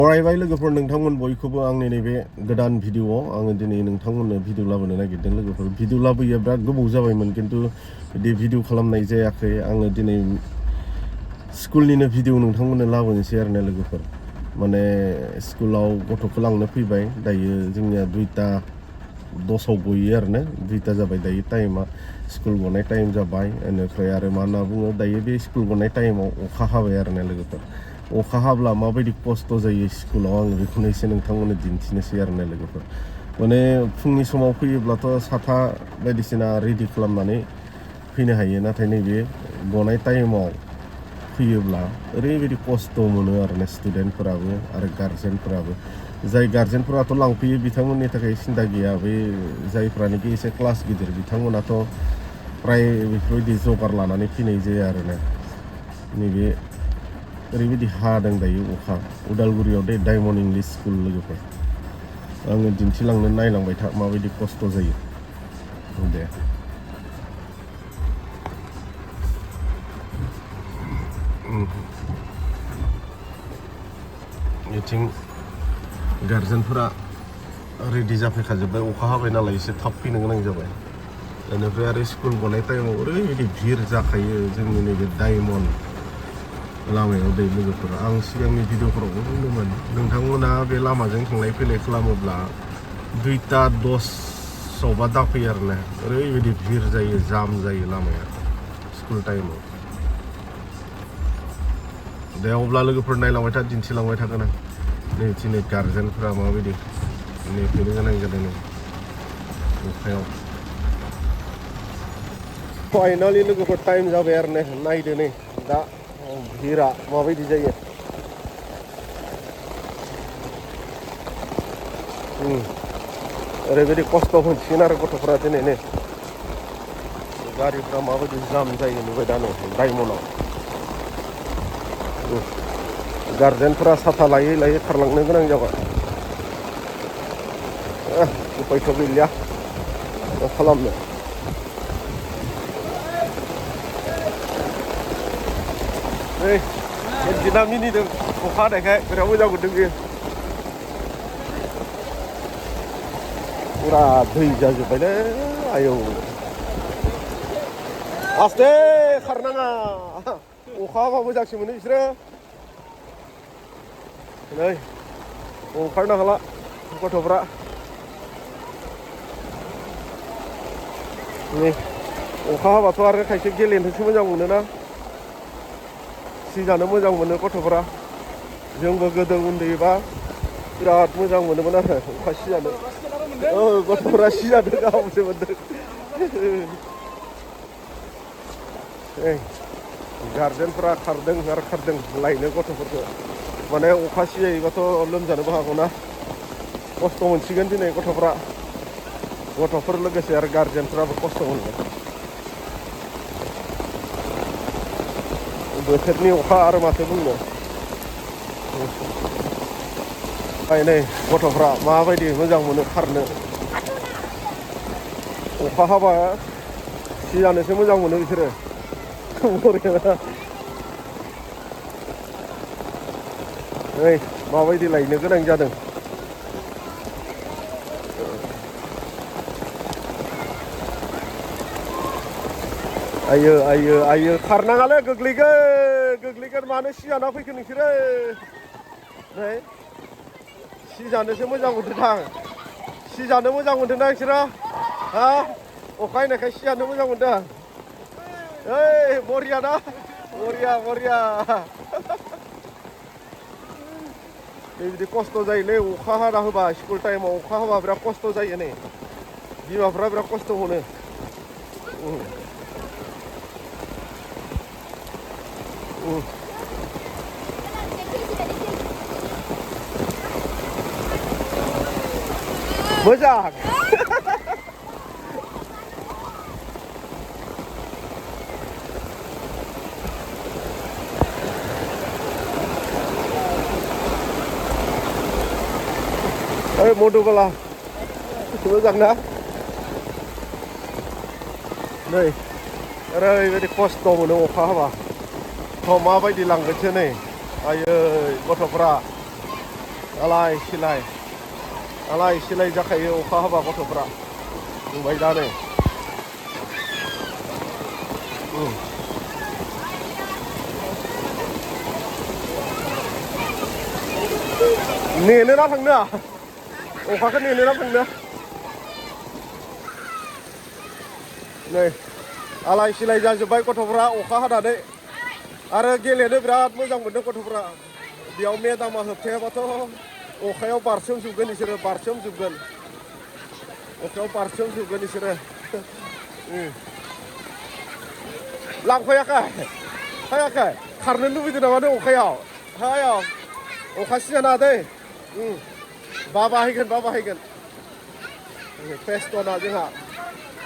बरायबाय लोगोफोर नोंथांमोन बयखौबो आंनि नैबे गोदान भिडिअआव आङो दिनै नोंथांमोननो भिडिअ लाबोनो नागिरदों लोगोफोर भिडिअ लाबोयो बिराद गोबाव जाबायमोन खिन्थु बिदि भिडिअ खालामनाय जायाखै आङो दिनै स्कुलनिनो भिडिअ नोंथांमोननो लाबोनोसै आरो ना लोगोफोर माने स्कुलाव गथ'खौ लांनो फैबाय दायो जोंनिया 2:10 गयो आरो ना 2 जाबाय दायो टाइमा स्कुल गनाय टाइम जाबाय बेनिफ्राय आरो मा होनना बुङो दायो बे स्कुल गनाय टाइमाव अखा हाबाय आरो ना लोगोफोर अखा हाब्ला माबायदि खस्थ' जायो स्कुलाव आं बेखौनो एसे नोंथांमोननो दिन्थिनोसै आरो ना लोगोफोर माने फुंनि समाव फैयोब्लाथ' साथा बायदिसिना रेडि खालामनानै फैनो हायो नाथाय नैबे गनाय टाइमाव फैयोब्ला ओरैबायदि खस्थ' मोनो आरो ना स्टुडेन्टफोराबो आरो गार्जेनफोराबो जाय गार्जेनफोराथ' लांफैयो बिथांमोननि थाखाय सिन्था गैया बै जायफ्रानोखि एसे क्लास गिदिर बिथांमोनाथ' फ्राय बेफोरबायदि जगार लानानै फैनाय जाया आरो ना नैबे ओरैबायदि हादों दायो अखा उदालगुरियाव दे डायमन्ड इंलिश स्कुल लोगोफोर आङो दिन्थिलांनो नायलांबाय था माबायदि खस्थ' जायो दे मिथिं गार्जेनफोरा रेडि जाफैखाजोब्बाय अखा हाबाय नालाय एसे थाब फैनो गोनां जाबाय बेनिफ्राय आरो स्कुल गनाय टाइमाव ओरैबायदि भिर जाखायो जोंनि नैबे डायमन्ड लामायाव दै लोगोफोर आं सिगांनि भिडिअफोरावबो बुंदोंमोन नोंथांमोना बे लामाजों थांलाय फैलाय खालामोब्ला 2:10 दाफैयो आरो ना ओरैबायदि भिर जायो जाम जायो लामाया स्कुल टाइमाव दे अब्ला लोगोफोर नायलांबाय था दिन्थिलांबाय थागोन आं नै गार्जेनफोरा माबायदि नेफैनो गोनां जादों नै अखायाव फाइनालि लोगोफोर टाइम जाबाय आरो ने नायदो नै दा भिरा माबायदि जायो ओरैबायदि खस्थ' मोनसिगोन आरो गथ'फोरा दिनै नै गारिफ्रा माबायदि जाम जायो नुबाय दा नै डायमन्डआव गार्जेनफोरा साथा लायै लायै खारलांनो गोनां जाबाय उपायथ' गैलिया मा खालामनो नै दिना मिनिदों अखा हानायखाय बिराद मोजां मोनदों बियो फुरा दै जाजोब्बायलै आयौ आस्ते खारनाङा अखा हाबा मोजांसो मोनो बिसोरो नै ओंखारनो हाला गथ'फ्रा नै अखा हाबाथ' आरो खायसे गेलेनोसो मोजां मोनोना सिजानो मोजां मोनो गथ'फ्रा जोंबो गोदो उन्दैबा बिराद मोजां मोनोमोन आरो अखा सिजानो गथ'फ्रा सिजानो गाहामसो मोनदों गार्जेनफ्रा खारदों आरो खारदों लायनो गथ'फोरखौ माने अखा सिजायोबाथ' लोमजानोबो हागौना खस्थ' मोनसिगोन दिनै गथ'फोर लोगोसे आरो गार्जेनफ्राबो खस्थ' मोनगोन बोथोरनि अखा आरो माथो बुंनो नै गथ'फ्रा माबायदि मोजां मोनो खारनो अखा हाबा सिजानोसो मोजां मोनो बिसोरो नै माबायदि लायनो गोनां जादों आयो आयो आयो खारनाङालै गोग्लैगोन मानो सिजाना फैखो नोंसोरो नै सिजानोसो मोजां मोनदोंदां सिजानो मोजां मोनदोंना नोंसोरो हा अखा हानायखाय सिजानो मोजां मोनदों ओइ बरिया ना बरिया बिदि खस्थ' जायोलै अखा हाना होबा स्कुल टाइमाव अखा हाबा बिराद खस्थ' जायो नै बिमाफ्रा बिराद खस्थ' मोनो मोजां ओइ मधुबाला मोजां ना नै ओरैबायदि खस्थ' मोनो अखा हाबा माबायदि लांगोनसो नै आयै गथ'फ्रा आलाय सिलाय जाखायो अखा हाबा गथ'फ्रा नुबाय दा नै नेनो ना थांनो अखाखौ नेनो ना थांनो नै आलाय सिलाय जाजोब्बाय गथ'फ्रा अखा हानानै आरो गेलेनो बिराद मोजां मोनदों गथ'फ्रा बेयाव मेदामा होबथायाबाथ' अखायाव बारसोमजोबगोन बिसोरो अखायाव बारसोमजोबगोन बिसोरो लांफायाखै खारनो लुबैदों नामा नों अखायाव हायाव अखा सिजाना दै बाबा हैगोन फेस्ट'ना जोंहा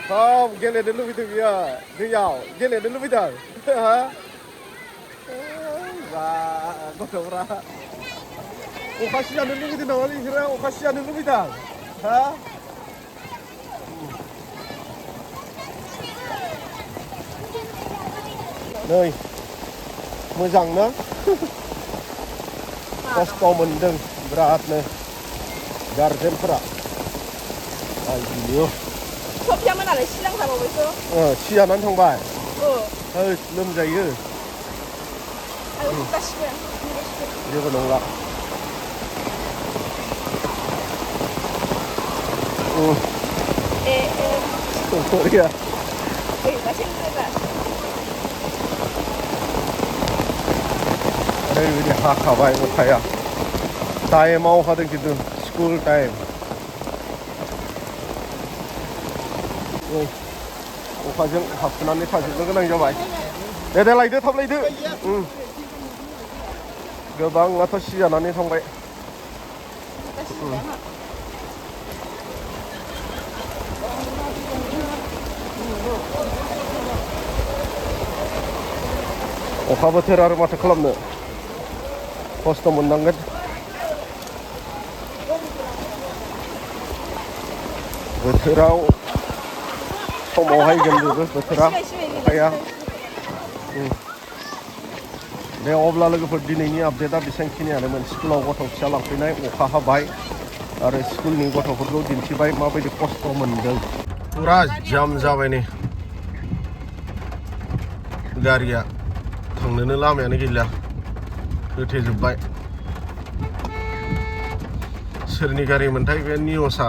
हाब गेलेनो लुबैदों बियो दैयाव गेलेनो लुबैदों बा गथ'फ्रा अखा सिजानो लुबैदों नामा बिसोरो अखा सिजानो लुबैदों हा नै मोजां ना खस्थ' मोनदों बिरादनो गारजेनफोरा आयु सफियामोनालाय सिलांजाबावबायसो सिजानानै थांबाय लोमजायो जेबो नंला Korea. ओरैबायदि हाखाबाय अखाया टाइमाव हादों खिन्थु स्कुल टाइम अखाजों हाबनानै थाजोबनो गोनां जाबाय दे लायदो थाब लायदो गोबाङाथ' सिजानानै थांबाय अखा बोथोर आरो माथो खालामनो खस्थ' मोननांगोन बोथोराव समावहाय गोलैबो बोथोरा अखाया दे अब्ला लोगोफोर दिनैनि आपडेटआ बेसेबांखिनियानोमोन स्कुलाव गथ' फिसा लांफैनाय अखा हाबाय आरो स्कुलनि गथ'फोरखौ दिन्थिबाय माबायदि खस्थ' मोनदों पुरा जाम जाबाय नै गारिया थांनोनो लामायानो गैला होथेजोब्बाय सोरनि गारि मोनथाय बे नियसा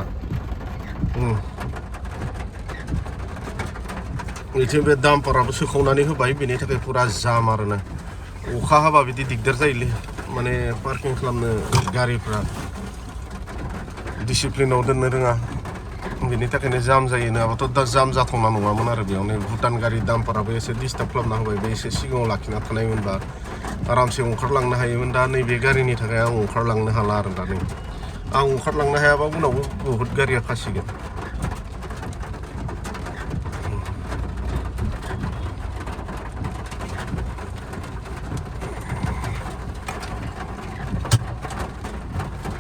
बिथिं बे दाम्पाराबो सोखावनानै होबाय बेनि थाखाय पुरा जाम आरोना अखा हाबा बिदि दिगदार जायोलै माने पार्किं खालामनो गारिफ्रा डिसिप्लिनाव दोननो रोङा बेनि थाखायनो जाम जायो नङाबाथ' दा जाम जाथावना नङामोन आरो बेयावनो भुटान गारि दाम्पाराबो एसे डिस्टार्ब खालामना होबाय बे एसे सिगाङाव लाखिना थानायमोनबा आरामसे ओंखारलांनो हायोमोन दा नैबे गारिनि थाखाय आं ओंखारलांनो हाला आरो दा नै आं ओंखारलांनो हायाबा उनावबो बहुद गारिया खासिगोन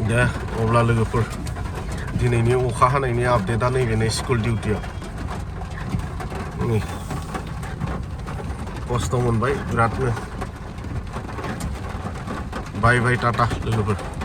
दे अब्ला लोगोफोर दिनैनि अखा हानायनि आपडेटआ नैबेनो स्कुल डिउटियाव खस्थ' मोनबाय बिरादनो बाय बाय टाटा लोगोफोर